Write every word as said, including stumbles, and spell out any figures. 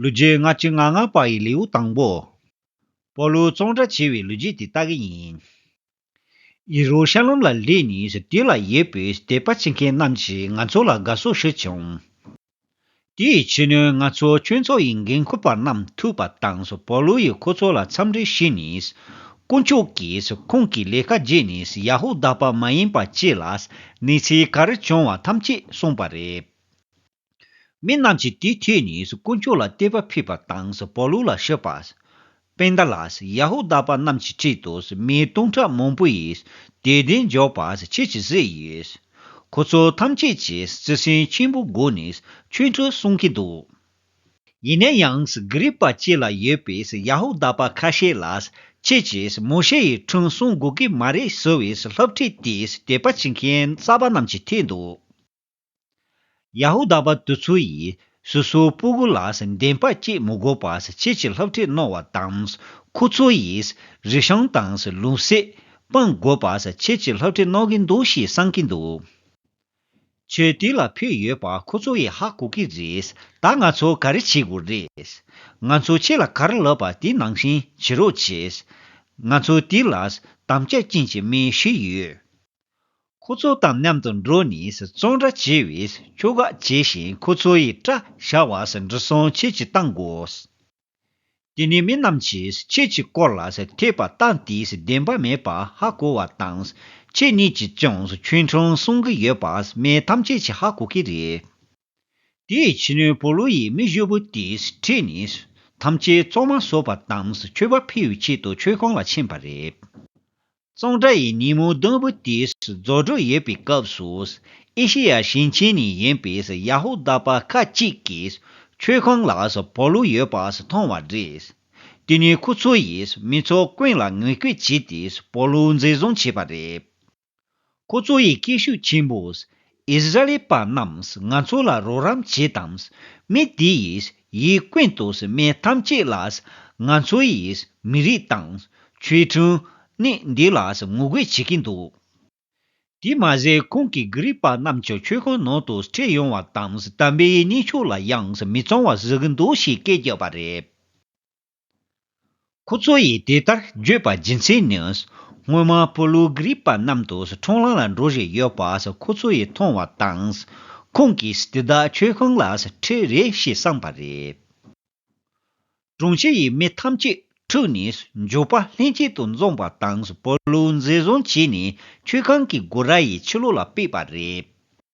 ལོ་རྒྱུས་ལྔ་བཅུ་ང་ལྔ་པ་ཡི་ལེའུ་དང་པོ། པོ་ལུ་གཙང་སྦྲ་བྱས་པའི་ལོ་རྒྱུས་དེ་ལྟ་གི་ཡིན། ཡེ་རུ་ཤ་ལམ་ལ་སླེབས་ནས་དེ་ལ་ཡོད་པའི་དད་པ་བྱེད་མཁན་རྣམས་ཀྱིས་ང་ཚོ་ལ་དགའ་བསུ་ཞུས་བྱུང་། དེའི་ཕྱི་ནས་ང་ཚོ་ཆོས་ཚོགས་ཡི་འགན་འཁུར་པ་རྣམས་ཐུག་པ་དང་། པོ་ལུ་ཡིས་ཁོ་ཚོ་ལ་འཚམས་འདྲི་ཞུས་ནས། དཀོན་མཆོག་གིས་ཁོང་གི་ལས་ཀ་བརྒྱུད་ནས་ཡ་ཧུ་དཱ་པ་མ་ཡིན་པ་བཅས་ལ་གནས་ཚུལ་ག་རེ་བྱུང་བ་ཐམས་ཅད་གསུངས་པ་རེད། མི་རྣམས་ཀྱིས་དེ་ཐོས་ནས་དཀོན་མཆོག་ལ་བསྟོད་པ་ཕུལ་བ་དང་། པོ་ལུ་ལ་ཞུས་པ། སྤུན་ཟླ་ལགས། ཡ་ཧུ་དཱ་པ་རྣམས་ཀྱི་ཁྲོད་དུ་མི་སྟོང་ཕྲག་མང་པོ་ཡིས་དད་ལྡན་འཇོག་པ་ཁྱེད་ཀྱིས་གཟིགས་ཡོད། ཁོ་ཚོ་ཐམས་ཅད་ཀྱིས་བརྩེ་སེམས་ཆེན་པོའི་སྒོ་ནས་ཆོ་འཕྲུལ་གསུང་གི་འདུག་ཡིན་ན་ཡང་། གྷི་རིག་པ་བཅས་ལ་ཡོད་པའི་ཡ་ཧུ་དཱ་པ་ཁ་ཤས་ལ། ཁྱེད་ཀྱིས་མོ་ཤེ་ཡི་ཁྲིམས་སྲུང་དགོས་ཀྱི་མ་རེད་ཟེར་བའི་སློབ་ཁྲིད་དེ་དད་པ་བྱེད་མཁན་གསར་པ་རྣམས་ཀྱིས་ཐོས་འདུག་ཡ་ཧུ་དཱ་པ་དེ་ཚོ་ཡིས་སོ་སོའི་སྤུ་གུ་ལ་འདོན་པ་སྐྱེ་མི་དགོས་པ་ཁྱེད་ཀྱིས་སློབ་ཁྲིད་གནང་བ་དང་། ཁོ་ཚོ་ཡིས་རི་ཤང་དང་ལུག་སྲོག་སྤང་དགོས་པ་ཁྱེད་ཀྱིས་སློབ་ཁྲིད་གནང་གི་འདུག་ཞེས་གསུང་གི་འདུག་ཁྱོད་དེ་ལ་ཕེབས་ཡོད་པ་ཁོ་ཚོ་ཡིས་ཧ་གོ་གི་རེད། ད་ང་ཚོ་ག་རེ་བྱེད་དགོས་རེད། ང་ཚོ་ཁྱེད་ལ་ག་རེ་ལབ་པ་དེ་ནང་བཞིན་བྱེད་རོགས་བྱེད། ང་ཚོ་དེ་ལ་དམ་བཅའ་ཅན་གྱི་མི་ཞིག་ཡོད། ཁོ་ཚོ་དང་མཉམ་དུ་འགྲོ་ནས་གཙང་སྦྲ་བྱས་པས་ཆོ་ག་བྱས་ཤིང་ཁོ་ཚོ་ཡི་སྐྲ་བཞར་བ་འབྲུ་གསུམ་ཁྱེད་ཀྱིས་བཏང་དགོས། དེ་ནས་མི་རྣམས་ཀྱིས་ཁྱེད་ཀྱི་སྐོར་ལ་ཐོས་པ་ལྟ་དེས་བདེན་པ་མེད་པ་ཧ་གོ་བ་དང་། ཁྱེད་གཉིས་ཀྱིས་ཀྱང་ཆོ་འཕྲུལ་གསུང་གི་ཡོད་པ་མི་ཐམས་ཅད་ཀྱིས་ཧ་གོ་གི་རེད། དེའི་ཕྱི་ནས་པོ་ལུ་ཡིས་མི་བཞི་པོ་དེས་ཁྲིད་ནས་ཐམས་ཅད་གཙང་མ་བཟོས་པ་དང་མཆོད་པ་ཕུལ་བའི་ཆེད་དུ་མཆོད་ཁང་ལ་ཕྱིན་པ་རེད། གཙང་སྦྲ་ཡི་ཉིན་མོ་བདུན་པོ་དེ་རྫོགས་འགྲོ་ཡོད་པའི་སྐབས་སུ། ཨེ་ཤེ་ཡ་ཞིང་ཆེན་ནས་ཡིན་པའི་ཡ་ཧུ་དཱ་པ་ཁག་ཅིག་གིས་མཆོད་ཁང་ལ་པོ་ལུ་ཡོད་པ་མཐོང་བ་རེད། དེ་ནས་ཁོ་ཚོ་ཡིས་མི་ཚོགས་ཀུན་ལ་ངོ་རྒོལ་བྱས་ཏེ་པོ་ལུ་འཛིན་བཟུང་བྱས་པ་རེད། ཁོ་ཚོ་ཡིས་སྐད་ཤུགས་ཆེན་པོས། ཨིསི་ར་ཨེལ་པ་རྣམས་ང་ཚོ་ལ་རོགས་རམ་བྱེད་དང་། མི་དེ་ཡིས་ཡིད་ཀུན་ཏུ་མི་ཐམས་ཅད་ལ་ང་ཚོ་ཡིས་མི་རིགས་དང་ཆོ་འཕྲུལ་གནས་འདི་ལ་ངོ་རྒོལ་བྱེད་ཀྱིན་འདུག་དེ་མ་ཟད་ཁོང་གིས་གྷི་རིག་པ་རྣམས་ཀྱི་མཆོད་ཁང་ནང་དུ་ཁྲིད་ཡོང་བ་དང་དམ་པའི་གནས་མཆོག་ལ་ཡང་མི་གཙང་བ་བཟོ་གི་འདུག་ཞེས་སྐད་བརྒྱབ་པ་རེད། ཁོ་ཚོ་ཡིས་དེ་ལྟར་བརྗོད་པ་རྒྱུ་མཚན་ནི། སྔོན་མ་པོ་ལུ་གྷི་རིག་པ་རྣམས་དང་ཁྲོམ་ལམ་ལ་འགྲོ་བཞིན་ཡོད་པ་ཁོ་ཚོ་ཡིས་མཐོང་བ་དང་། ཁོང་གིས་དེ་དག་མཆོད་ཁང་ལ་ཁྲིད་རེད་ཞེས་བསམས་པ་རེད། གྲོང་ཁྱེར་ཡི་མི་ཐམས་ཅད་འཁྲུགས་ནས་འགྱོད་པ་ལྷན་སྐྱེས་སུ་འཛོམས་པ་དང་པོ་ལུ་འཛིན་བཟུང་བྱས་ནས་མཆོད་ཁང་གི་སྒོ་ར་ཡི་ཕྱི་ལོགས་ལ་ཕུད་པ་རེད།